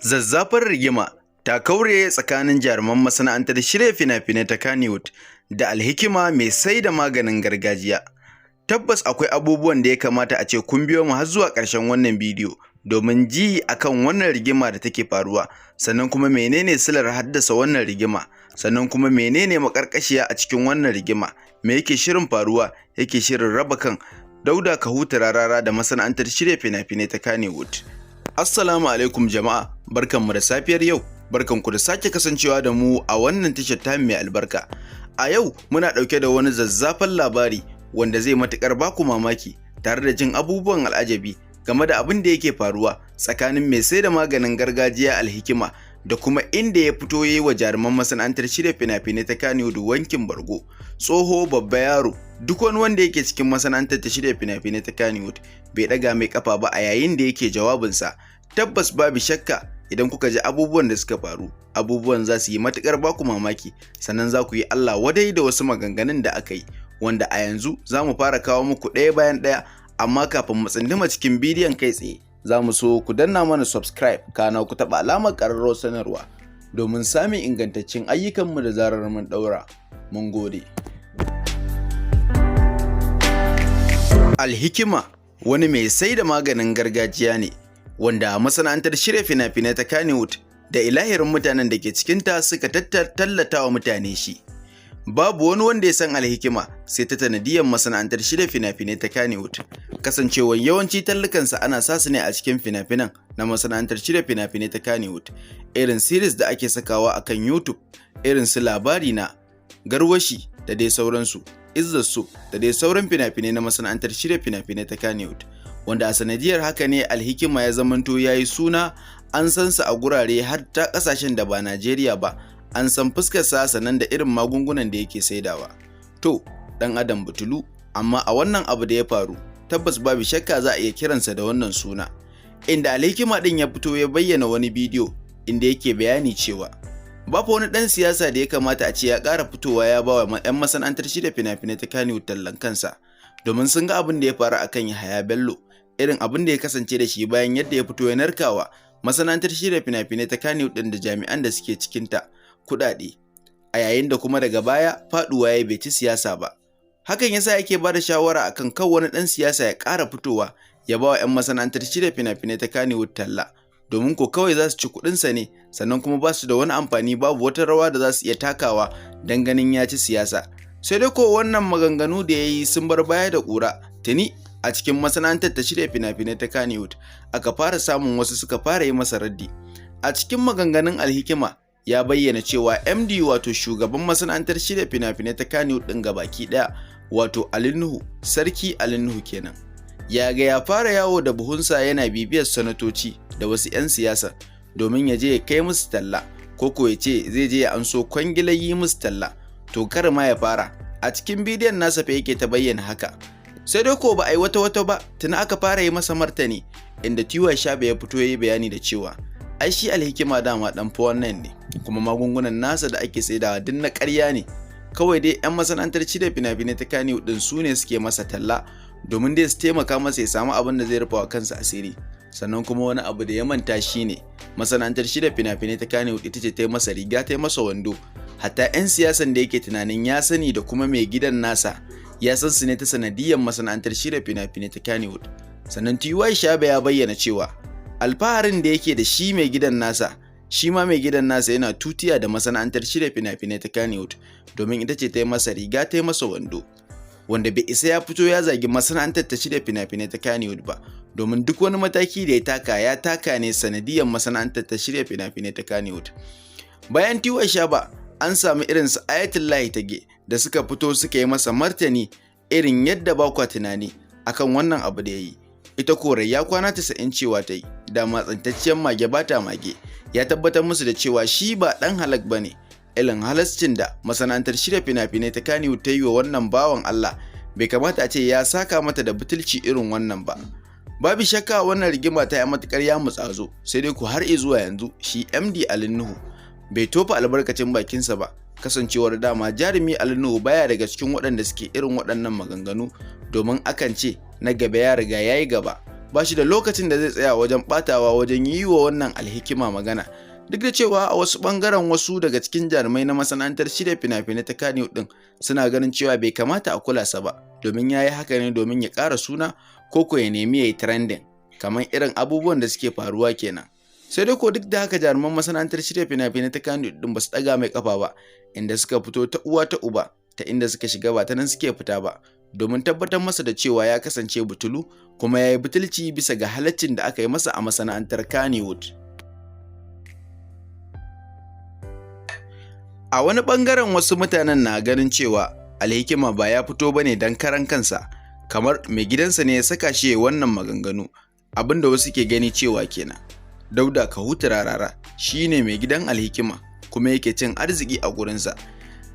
Zazzafar rigima ta kaure tsakanin jaruman masana'antar shirya fina-finai ta Kannywood da Alhikima mai sai da maganin gargajiya. Tabbas akwai abubuwan da ya kamata a ce kun biyo mu har zuwa ƙarshen wannan bidiyo domin ji akan wannan rigima da take faruwa, sannan kuma menene silar haddasa wannan rigima, sannan kuma menene maƙarƙashiya a cikin wannan rigima, me yake shirin faruwa, yake shirin raba kan Dauda Kahutu Rarara da masana'antar shirya fina-finai ta Kannywood. Assalamu alaikum jama'a, barkanmu da safiyar yau, barkanku da sake kasancewa da mu a wannan tashar ta mai albarka. A yau muna ɗauke da wani zazzafan labari wanda zai matuƙar baku mamaki tare da jin abubuwan al'ajabi game da abin da yake faruwa tsakanin mai sai da maganin gargajiya Alhikima da kuma inda ya fito ya yi wa jaruman masana'antar shirya fina-finai ta Kannywood wankin bargo. Tsoho, babba, yaro, duk wani wanda yake cikin masana'antar ta shirya fina-finai ta Kannywood bai ɗaga mai kafa ba a yayin da yake jawabinsa. Tabbas babu shakka idan kuka ji abubuwan da suka faru, abubuwan za su yi matuƙar baku mamaki, sannan za ku yi Allah wadai da wasu maganganun da aka yi, wanda a yanzu za mu fara kawo muku ɗaya bayan ɗaya. Amma kafin mu tsunduma cikin bidiyon kai tsaye, za mu so ku danna mana subscribe, kana ku taɓa alamar ƙararrawar sanarwa domin samun ingantaccen ayyukanmu da zarar mun ɗaura. Mun gode. Alhikima wani mai sai da maganin gargajiya ne wanda masana'antar shirya fina-finai ta Kannywood da ilahirin mutanen da ke cikinta suka tallata wa mutane shi. Babu wani wanda ya san Alhikima sai ta sanadiyar masana'antar shirya fina-finai ta Kannywood. Kasancewar yawanci tallukansa ana sa su ne a cikin fina-finan na masana'antar shirya fina-finai ta Kannywood, irin series da ake sakawa a kan YouTube, irin su Labari Na, Garwashi da dai sauransu, Izzar So da dai sauran fina-finai na masana'antar shirya fina-finai ta Kannywood. Wanda a sanadiyar haka ne Alhikima ya zamanto ya yi suna, an san sa a gurare har ta ƙasashen da ba Najeriya ba, an san fuskarsa sannan da irin magungunan da yake saidawa. To, ɗan adam butulu, amma a wannan abu da ya faru, tabbas babu shakka za a iya kiransa da wannan suna. Inda Alhikima ɗin ya fito ya bayyana wani bidiyo inda yake bayani cewa babu wani ɗan siyasa da ya kamata a ce ya ƙara fitowa ya ba wa 'yan masana'antar shirya fina-finai ta Kannywood tallan kansa, domin sun ga abin da ya faru akan Yahaya Bello, irin abin da ya kasance da shi bayan yadda ya fito ya narkawa masana'antar shirya fina-finai ta Kannywood ɗin da jami'an da suke cikinta kuɗaɗe, a yayin da kuma daga baya faɗuwa ya bai ci siyasa ba. Hakan yasa yake ba da shawara akan kan wani ɗan siyasa ya ƙara fitowa ya ba wa 'yan masana'antar shirya fina-finai ta Kannywood talla, domin ko kawai za su ci kuɗinsa ne, sannan kuma ba su da wani amfani, babu wata rawa da za su iya takawa don ganin ya ci siyasa. Sai dai ko wannan maganganu da ya yi sun bar baya da ƙura. Tuni a cikin masana'antar ta shirya fina-finai ta Kannywood aka fara samun wasu suka fara yi masa raddi. A cikin maganganun Alhikima ya bayyana cewa MD, wato shugaban masana'antar shirya fina-finai ta Kannywood ɗin gabaki ɗaya, wato Ali Nuhu, Sarki Ali Nuhu kenan, ya ga ya fara yawo da buhunsa yana bibiyar sanatoci da wasu 'yan siyasa domin ya je ya kai musu talla, ko ko ya ce zai je ya anso kwangilar yi musu talla, to kar ma ya fara. A cikin bidiyon nasa fa yake ta bayyana haka. Sai dai ko ba a yi wata wata ba, tuni aka fara yi masa martani, inda Tiwa Shabe ya fito ya yi bayani da cewa ai shi Alhikima dama dan 419 ne, kuma magungunan nasa da ake saidawa duk na ƙarya ne, kawai dai 'yan masana'antar shirya fina-finai ta Kannywood din su ne suke masa talla domin dai su taimaka masa ya samu abin da zai rufa wa kansa asiri. Sannan kuma wani abu da ya manta shine masana'antar shirya fina-finai ta Kannywood ita ce ta yi masa riga ta yi masa wando. Hatta 'yan siyasan da yake tunanin ya sani da kuma mai gidan nasa, ya san su ne ta sanadiyyar masana'antar shirya fina-finai ta Kannywood. Sannan TY Shabe ya bayyana cewa alfaharin da yake da shi mai gidan nasa, shi ma mai gidan nasa yana tutiya da masana'antar shirya fina-finai ta Kannywood, domin ita ce ta yi masa riga ta yi masa wando, wanda bai isa ya fito ya zagi masana'antar ta shirya fina-finai ta Kannywood ba, domin duk wani mataki da ya taka, ya taka ne sanadiyar masana'antar ta shirya fina-finai ta Kannywood. Bayan TY Shaba, an samu irin su Ayatullahi Tage da suka fito suka yi masa martani irin yadda ba kwa tunani akan wannan abu da ya yi. Ita korai ya kwana 90 cewa ta yi da matsantacciyar mage ba ta mage. Ya tabbatar musu da cewa shi ba ɗan halak ba ne. Irin halascin da masana'antar shirya fina-finai ta Kannywood ta yi wa wannan bawan Allah, bai kamata a ce ya saka mata da butulci irin wannan ba. Babu shakka wannan rigima ta yi matukar ya mutsazo. Sai dai ku har zuwa yanzu shi MD Ali Nuhu bai tofa albarkacin bakinsa ba, kasancewar dama jarumi Ali Nuhu baya daga cikin waɗanda suke irin waɗannan maganganu, domin akan ce na gaba ya riga ya yi gaba. Ba shi da lokacin da zai tsaya wajen ɓatawa wajen yi wa wannan Alhikima magana. Duk da cewa a wasu ɓangaren wasu daga cikin jarumai na masana'antar shirya fina-finai ta Kannywood ɗin suna ganin cewa bai kamata a kula sa ba, domin ya yi haka ne domin ya ƙara suna ko ko ya nemi ya yi trending, kamar irin abubuwan da suke faruwa kenan. Sai dai ko duk da haka, jaruman masana'antar shirya fina-finai ta Kannywood ɗin ba su ɗaga mai ƙafa ba, inda suka fito ta uwa ta uba, ta inda suka shiga ba ta nan suke fita ba, domin tabbatar masa da cewa ya kasance butulu kuma ya yi butulci bisa ga halaccin da aka yi masa a masana'antar Kannywood. A wani ɓangaren, wasu mutanen na ganin cewa Alhikima ba ya fito ba ne don karan kansa, kamar mai gidansa ne ya saka shi wannan maganganu, abinda wasu ke gani cewa kenan. Dauda Kahutu Rarara shi ne mai gidan Alhikima kuma yake cin arziki a gurinsa.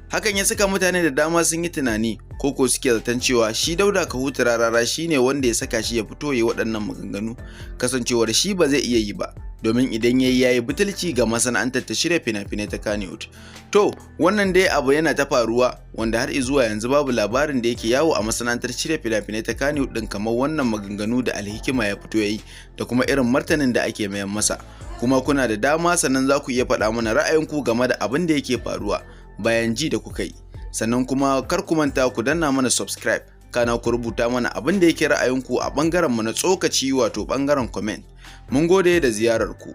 Hakan ya saka mutane da dama sun yi tunani ko ko suke zaton cewa shi Dauda Kahutu Rarara shi ne wanda ya saka shi ya fito ya yi waɗannan maganganu, kasancewar shi ba zai iya yi ba, domin idan ya yi, ya yi butulci ga masana'antar ta shirya fina-finai ta Kannywood. To, wannan dai abu yana ta faruwa, wanda har zuwa yanzu babu labarin da yake yawo a masana'antar shirya fina-finai ta Kannywood din kamar wannan maganganu da Alhikima ya fito ya yi da kuma irin martanin da ake mayan masa. Kuma kuna da dama, sannan za ku iya faɗa mana ra'ayinku game da abin da yake faruwa bayan ji da kuka yi. Sannan kuma kar ku manta ku danna mana subscribe, kana ku rubuta mana abin da yake ra'ayinku a ɓangaren mu na tsokaci, wato ɓangaren comment. Mun gode da ziyarar ku.